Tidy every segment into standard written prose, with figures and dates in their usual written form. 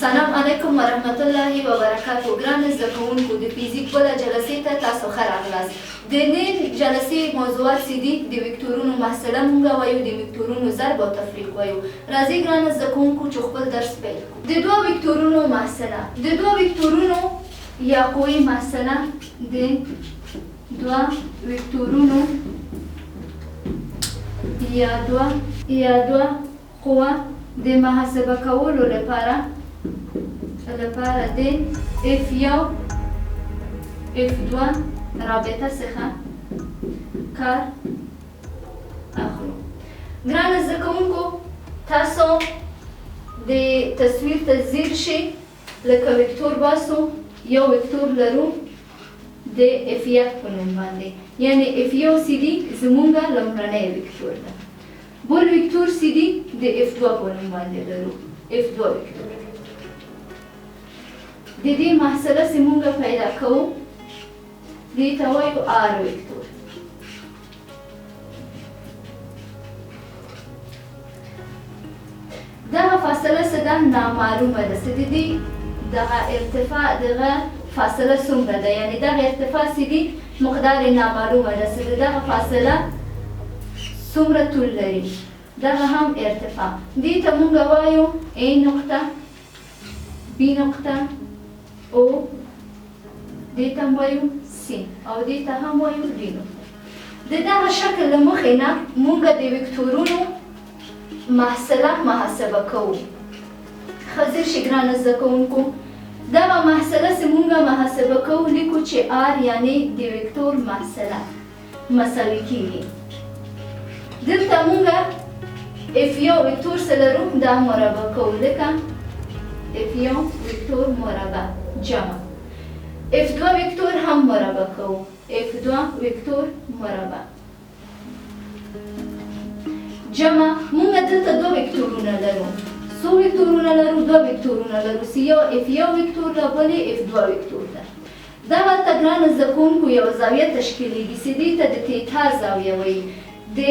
سلام علیکم ورحمت الله وبرکاتو ګرانو زده کوونکو د فزیک بله جلسې ته تاسو ښه راغلاست د نن جلسې موضوعات څه دي د وکتورونو محصله مونږ وایو د وکتورونو ضرب او تفریق وایو راځئ ګرانو زده کوونکو چې خپل درس پیل کړو د دوه وکتورونو محصله د دوه وکتورونو یا قوې محصله د دوه وکتورونو یا دوه یا دوه قوه د محاسبه کولو لپاره لپاره د اف یو اف دوه رابطه څخه کار اخلو. ګرانه زده کوونکو، تاسو د تصویر ته ځیر شئ، لکه وکتور باسو، یو وکتور لرو د اف یک په نوم باندې، یعنی اف یو سی ډي زمونږ لومړنی وکتور ده. بل وکتور سی ډي د اف دوه په نوم باندې لرو، اف دوه وکتور. د دې محصله چې مونږ پیدا کوو دې ته وایو آر وکتور. دغه فاصله څه ده؟ نامعلومه ده. څه د دې دغه ارتفاع دغه فاصله څومره ده؟ یعنی دغه ارتفاع څه دي مقدار یې نامعلومه ده، څه دغه فاصله څومره طول لري، دغه هم ارتفاع. دې ته مونږ وایو A نقطه، B نقطه، O، دې ته هم وایو C او دې ته هم وایو D نقطه. د دغه شکل له مخې نه مونږ د وکتورونو محصله محاسبه کوو. ښه ځیر شئ ګرانه زده کوونکو، دغه محصله چې مونږ محاسبه کوو لیکو چې آر یعنی د وکتور محصله مساوي کیږي. دلته مونږ اف یو وکتور څه لرو، دا مربع کوو، لکه اف یو وکتور مربع جمع اف دوه وکتور هم مربع کوو، اف دوه وکتور مربع جمع. مونږ دلته دوه وکتورونه لرو، څو وکتورونه لرو؟ دوه وکتورونه لرو، چې یو اف یو وکتور ده، بل اف دوه وکتور ده. دغلته ګرانو زده کوونکو یوه زاویه تشکیلیږي چې دې ته د تیتا زاویه وایي. د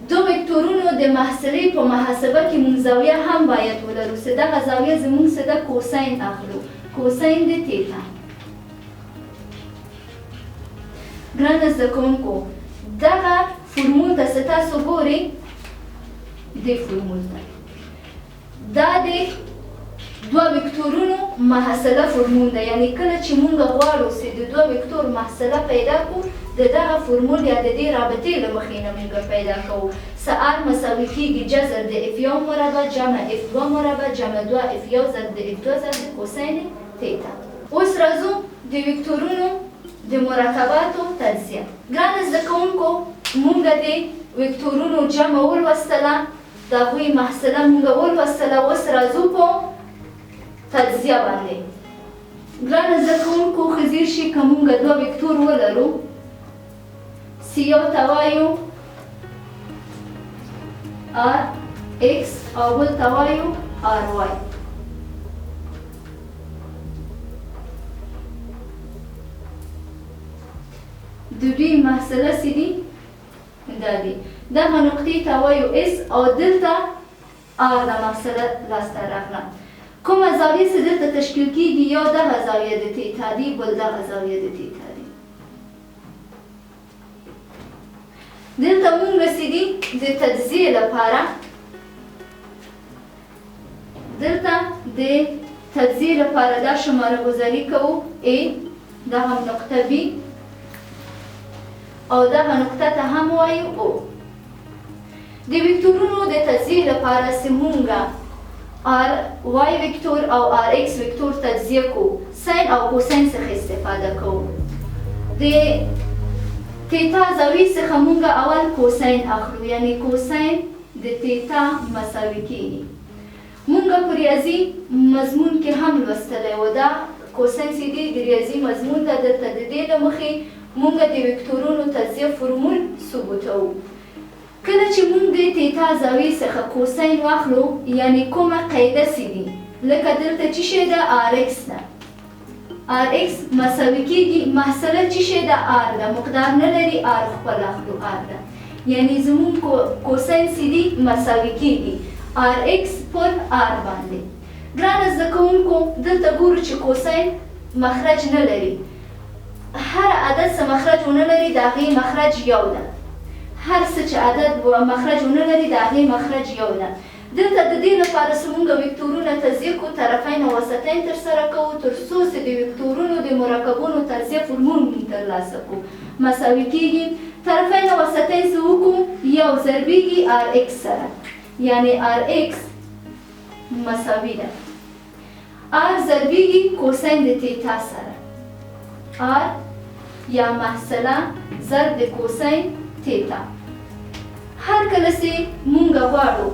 دو وکتورونو د محصلې په محاسبه کې مونږ زاویه هم باید ولرو، چې دغه زاویه زمونږ څه ده؟ کوساین اخلو، کوساین د تیتا. ګرانه زده کوونکو، دغه فرمول ته چې تاسو ګورئ، دې فرمول ته، دا د دوه وکتورونو محصله فرمول ده. یعنی کله چې مونږ غواړو چې د دوه وکتور محصله پیدا کړو، د دغه فرمول یا د دې رابطې له مخې نه مونږ پیدا کوو. څه آر مساوي کیږي جذر د اف یو مربع جمع اف دوه مربع جمع دوه اف یو ضرب د اف دوه ضرب د کوساین تیتا. اوس راځو د وکتورونو د مرکباتو تجزیه. ګرانه زده کوونکو، مونږ د وکتورونو جمع ولوستله، د هغوی محصله مونږ ولوستله، اوس راځو په تجزیه باندې. ګرانه زده کوونکو، ښه ځیر شئ، که مونږ دوه وکتور ولرو، سی یو ته وایو آر ایکس او بل ته وایو آر وای، د دوی محصله څه دي؟ دا دي. دغه نقطې ته وایو اس او دلته آر د محصله لاسته راغله. کومه زاویه چې دلته تشکیل کیږي، یو دغه زاویه د تیتا دی، بل دغه زاویه د تیتا دی. دلته مونږ څه دي د تجزیې لپاره، دلته د تجزیې لپاره دا شماره ګذاري کوو، A دغه نقطه، B او دغه نقطه ته هم وایو O. د وکتورونو د تجزیې لپاره چې مونږ آر وای وکتور او آر ایکس وکتور تجزیه کو، ساین او کوساین څخه استفاده کوو. د تیتا زاویې څخه مونږ اول کوساین اخلو، یعنی کوساین د تیتا مساوي کیږي. مونږ په ریاضي مضمون کې هم لوستلی و، دا کوساین چې دی د ریاضي مضمون ده. دلته د دې له مخې مونږ د وکتورونو تجزیه فرمول ثبوتوو. کله چې مونږ د تیتا زاویې څخه کوساین واخلو، یعنی کومه قاعده څه دي، لکه دلته چی شی ده؟ آر ایکس ده. آر ایکس مساوي کیږي، محصله چی شی ده؟ آر ده، مقدار نه لري، آر خپل اخلو، آر ده. یعنی زمونږ کوساین څه دي مساوي کیږي آر ایکس پر آر باندې. ګرانه زده کوونکو، دلته ګورو چې کوسین مخرج نه لري. هر عدد څه مخرج ونه لري، د هغې مخرج یو ده. هر څه چې عدد مخرج ونه لري، د هغې مخرج یو ده. دلته د دې لپاره چې مونږ وکتورونه تجزیه کوو، طرفین او وسطین ترسره کوو، تر څو چې د وکتورونو د مرکبونو تجزیه فرمول مونږ ترلاسه کوو. مساوي کیږي طرفین او وسطین څه وکړو؟ یو ضربیږي آر ایکس سره، یعنی آر ایکس مساوي ده آر ضربیږي کوسین د تیتا سره، آر یا محصله ضرب د کوسین تیتا. هر کله چې مونږ غواړو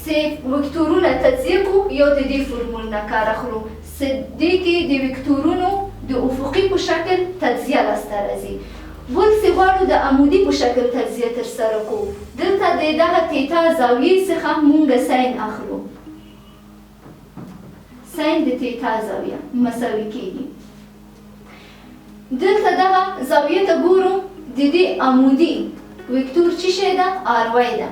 چې وکتورونه تجزیه کړو، یو د دې فرمول نه کار اخلو چې دې کې د وکتورونو د افقي په شکل تجزیه لاسته راځي. بل چې غواړو د عمودي په شکل تجزیه ترسره کړو، دلته د دغه تیتا زاویې څخه مونږ ساین اخلو. ساین د تیتا زاویه مساوي کیږي، دلته دغه زاویه ته ګورو، د دې عمودي وکتور څه شی ده؟ آر وای ده.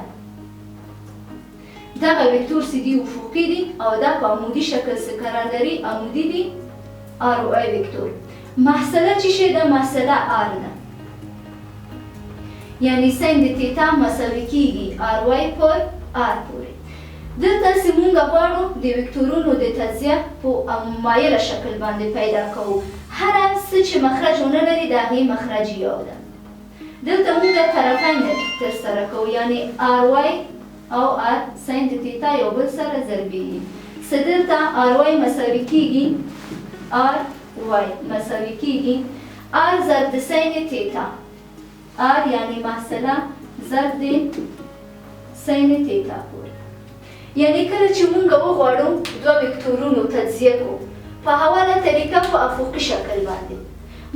دغه وکتور چې دی افقي دی او دا په عمودي شکل څه قرار لري، عمودي دی آر وای وکتور. محصله څه شی ده؟ محصله آر ده، یعنی ساین د تیتا مساوي کیږي آر وای پر آر پورې. دلته چې مونږ غواړو د وکتورونو د تجزیه په مایله شکل باندې پیدا کوو، هر څه چې مخرج ونه لري د هغې مخرج یو ده. دلته مونږ طرفین ترسره کوو، یعنی آر وای او آر ساین د تیتا یو بل سره ضربیږي. څه دلته آر وای مساوي کیږي، آر وای مساوي کیږي آر ضرب د ساین تیتا، آر یعنی محصله ضرب د ساین تیتا پورې. یعنی کله چې مونږ وغواړو دوه وکتورونو تجزیه کوو په حواله طریقه په افقي شکل باندې،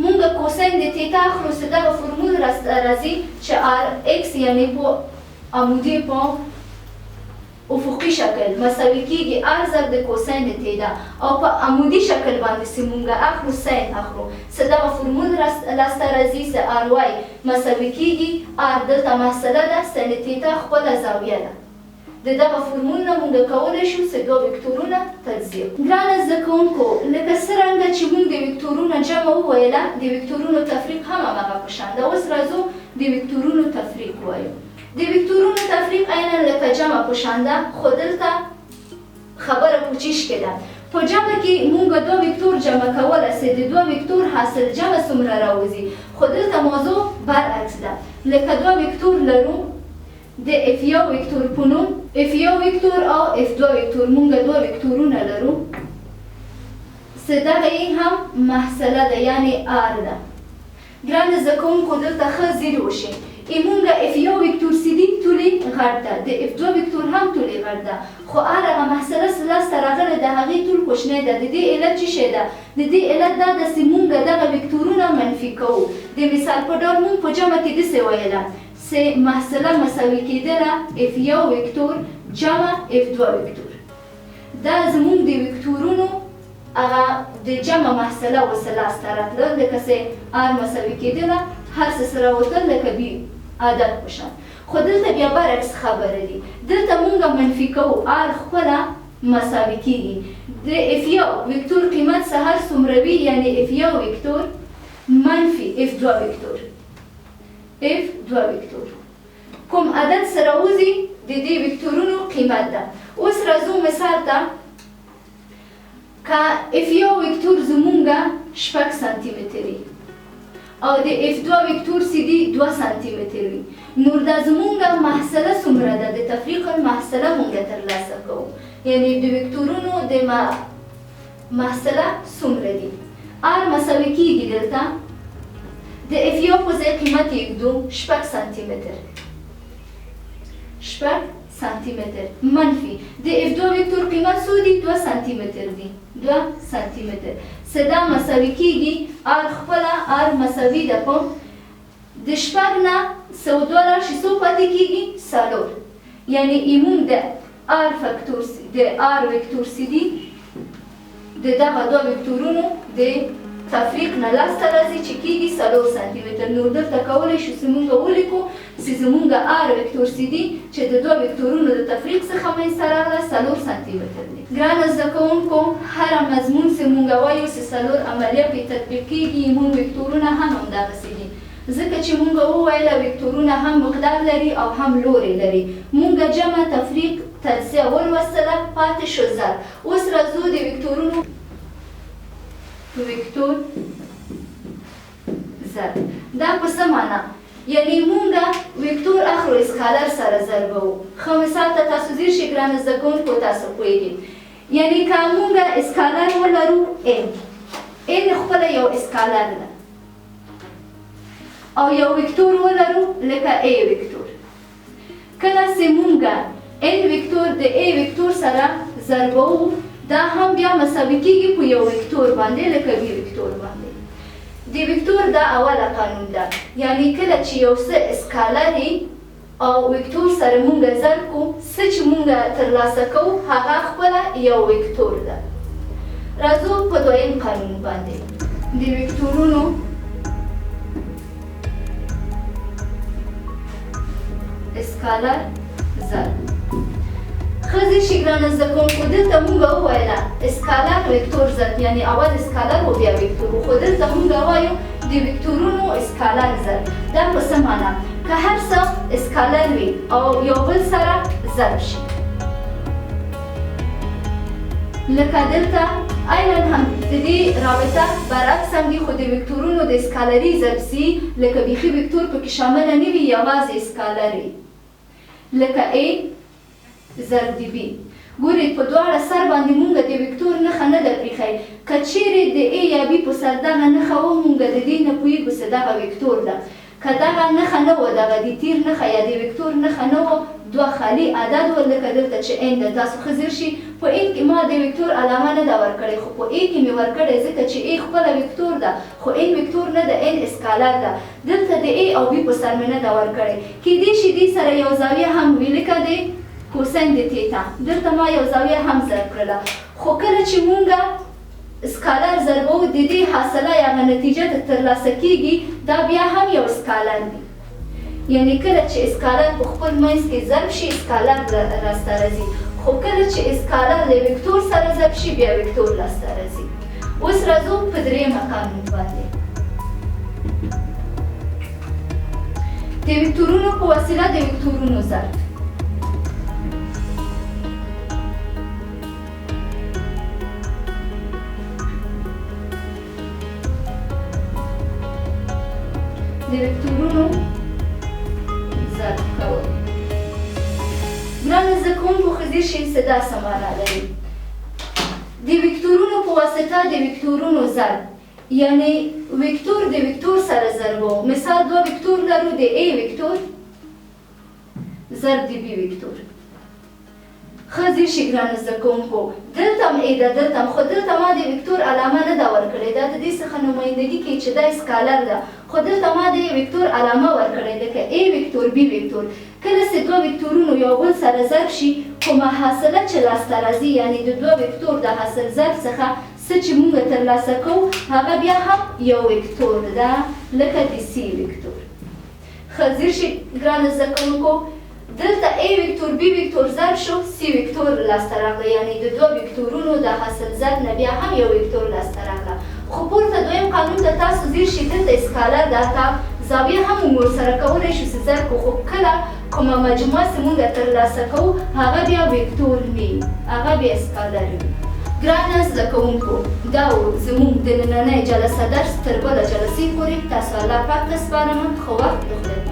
مونږ کوسین د تیتا اخلو، چې دغه فرمول راځي چې آر ایکس یعنی په عمودي په افقي شکل مساوي کیږي آر ضرب د کوسین د تیتا، او په عمودي شکل باندې چې مونږ اخلو ساین اخلو، چې دغه فرمول لاسته راځي چې آر وای مساوي کیږي آر دلته محصله ده، ساین تیتا خپله زاویه ده. د دغه فرمول نه مونږ کولی شو چې دوه وکتورونه تجزیه کړو. ګرانه زده کوونکو، لکه څرنګه چې مونږ د وکتورونو جمع وویله، د وکتورونو تفریق هم هماغه په شان ده. اوس راځو د وکتورونو تفریق وایو. د وکتورونو تفریق عینا لکه جمع په شان ده، خو دلته خبره کوچیش کې ده. په جمع کې مونږ دوه وکتور جمع کوله چې د دوه وکتور حاصل جمع څومره راوځي، خو دلته موضوع برعکس ده. لکه دوه وکتور لرو د اف یو وکتور په نوم، اف یو وکتور او اف دوه وکتور، مونږ دوه وکتورونه لرو چې دغه یې هم محصله ده، یعنی آر ده. ګرانه زده کوونکو، دلته ښه ځیر وشئ. مونږ اف یو وکتور چې دي تولې غټ ده، د اف دوه وکتور هم تولې غټ ده، خو آر هغه محصله چې لاسته راغلې د هغې تول کوچنی ده. د دې علت څه شی ده؟ د دې علت دا ده چې مونږ دغه وکتورونه منفي کوو. د مثال په ډول مونږ په جمع کې داسې ویله چې محصله مساوي کېدله اف یو وکتور جمع اف دوه وکتور. دا زمونږ د وکتورونو هغه د جمع محصله اوس لاسته راتله، لکه چې آر مساوي کېدله هر څه سره وتل لکه بي عدد په شان. خو دلته بیا برعکس خبره دي، دلته مونږ منفي کوو، آر خپله مساوي کېږي د اف یو وکتور قیمت څه هر څومره وي، یعنی اف یو وکتور منفي اف دوه وکتور، اف دوه وکتور کوم عدد سره وځي د دې وکتورونو قیمت ده. اوس راځو مثال ته، که اف یو وکتور زمونږ 6 سانتي متر وي او د اف دوه وکتور چې دي 2 سانتي متر وي، نور دا زمونږ محصله څومره ده؟ د تفریق المحصله مونږ ترلاسه کوو، یعنی د وکتورونو د محصله څومره دي. آر مساوي کیږي دلته د اف یو په ځای قیمت یې ږدو 6 سانتي متر، 6 سانتي متر منفي د اف دوه وکتور قیمت څو دي؟ 2 سانتي متر دي، 2 سانتي متر. څه دا مساوي کیږي آر خپله آر مساوي ده په د 6 نه څو دوه لاړ شي څو پاتې کیږي؟ 4. یعنی ایمون د آر فکتور د آر وکتور سي دي د دغه دوه وکتورونو د تفریق نه لاسته راځي چې کیږي 4 سانتي متر. نور دلته کولی شو چې مونږ ولیکو چې زمونږ آر وکتور سي دي چې د دوه وکتورونو د تفریق څخه منځته راغله 4 سانتي متر دی. ګرانو زده کوونکو، هره مضمون چې مونږ وایو چې څلور عملیه پرې تطبیق کېږي، مونږ وکتورونه هم همدغسې دي، ځکه چې مونږ وویله وکتورونه هم مقدار لري او هم لوری لري. مونږ جمع، تفریق، تجزیه ولوستله، پاتې شو ضرب. اوس راځو د وکتورونو وکتور ضرب. دا په څه معنا؟ یعنی مونږ وکتور اخلو، اسکالر سره ضربوو. ښه مثال ته تاسو ځیر شئ ګرانو زده کوونکو، تاسو پوهېږئ. یعنی که مونږ اسکالر ولرو ان، ان خپله یو اسکالر ده، او یو وکتور ولرو لکه ای وکتور، کله چې مونږ ان وکتور د ای وکتور سره ضربوو، دا هم بیا مساوي کېږي په یو وکتور باندې لکه بي وکتور باندې. د وکتور دا اوله قانون ده، یعنی کله چې یو څه اسکالر او وکتور سره مونږ ضرب کو، څه چې مونږ ترلاسه کوو هغه خپله یو وکتور ده. راځو په دویم قانون باندې، د وکتورونو اسکالر ضرب. ښه ځیر شي ګرانه زده کوونکو، دلته مونږ وویله اسکالر وکتور ضرب، یعنی اول اسکالر و بیا وکتور، خو دلته مونږ وایو د وکتورونو اسکالر ضرب. دا په څه معنا؟ که هر څه اسکالر وي او یو بل سره ضرب شي، لکه دلته عینا هم د دې رابطه برعکس هم دي، خو د وکتورونو د اسکالري ضرب سي، لکه بیخي وکتور پکې شامله نه وي، یوازې اسکالر وي، لکه A ضرب د B. ګورئ په دواړه سر باندې مونږ د وکتور نښه نه ده پرېښی. که چیرې د A یا B په سر دغه نښه وه، مونږ د دې نه پوهېږو چې دغه وکتور ده. که دغه نښه نه وه، دغه د تیر نښه یا د وکتور نښه نه وه، دوه خالي عدد و، لکه دلته چې ان ده، تاسو ښه ځیر شي په ان کې ما د وکتور علامه نه ده ورکړې، خو په ای کې مې ورکړې، ځکه چې ای خپله وکتور ده، خو ان وکتور نه ده، ان اسکالر ده. دلته د ای او بي په سر مې نه ده ورکړې. کیدای شي دې سره یو زاویه هم وي، لکه د کوسین د تیتا، دلته ما یو زاویه هم ضرب کړله. خو کله چې مونږ اسکالر ضربوو، د دې حاصله یا هغه نتیجه ته ترلاسه کیږي، دا بیا هم یو اسکالر دی. یعنی کله چې اسکالر په خپل منځ کې ضرب شي، اسکالر لاسته راځي، خو کله چې اسکالر له وکتور سره ضرب شي، بیا وکتور لاسته راځي. اوس راځو په درېیمه قانون باندې، د وکتورونو په وسیله د وکتورونو ضرب. د وکتورونو ضرب کول. ګرانو زده کوونکو، ښه ځیر شئ څه دا څه معنا لري. د وکتورونو په واسطه د وکتورونو ضرب، یعنی وکتور د وکتور سره ضربو. مثال دوه وکتور لرو، د A وکتور ضرب د B وکتور. ښه ځیر شئ ګرانو زده کوونکو، دلته هم ای ده، دلته هم، خو دلته ما د وکتور علامه نه ده ورکړې، دا د دې څخه نمایندګي کوي چې دا اسکالر ده، خو دلته ما د وکتور علامه ورکړې، لکه A وکتور B وکتور. کله چې دوه وکتورونو یو بل سره ضرب شي، کومه حاصله چې لاسته راځي، یعنی د دوه وکتور د حاصل ضرب څخه څه چې مونږ ترلاسه کوو، هغه بیا هم یو وکتور ده، لکه د C وکتور. ښه ځیر شئ ګرانو زده کوونکو، دلته A وکتور B وکتور ضرب شو، C وکتور لاسته راغله، یعنی د دوه وکتورونو د حاصل ضرب نه بیا هم یو وکتور لاسته راغله. خو پورته دویم قانون ته تاسو ځیر شئ، دلته اسکالر ده، تا زاویه هم موږ ورسره کولی شو چې ضرب کړو، خو کله کومه مجموعه چې موږ ترلاسه کوو، هغه بیا وکتور نه وي، هغه بیا اسکالر وي. ګرانه زده کوونکو، دا و زموږ د نننۍ جلسه درس. تر بله جلسې پورې تاسو الله پاک ته سپارم. ښه وخت د خدای.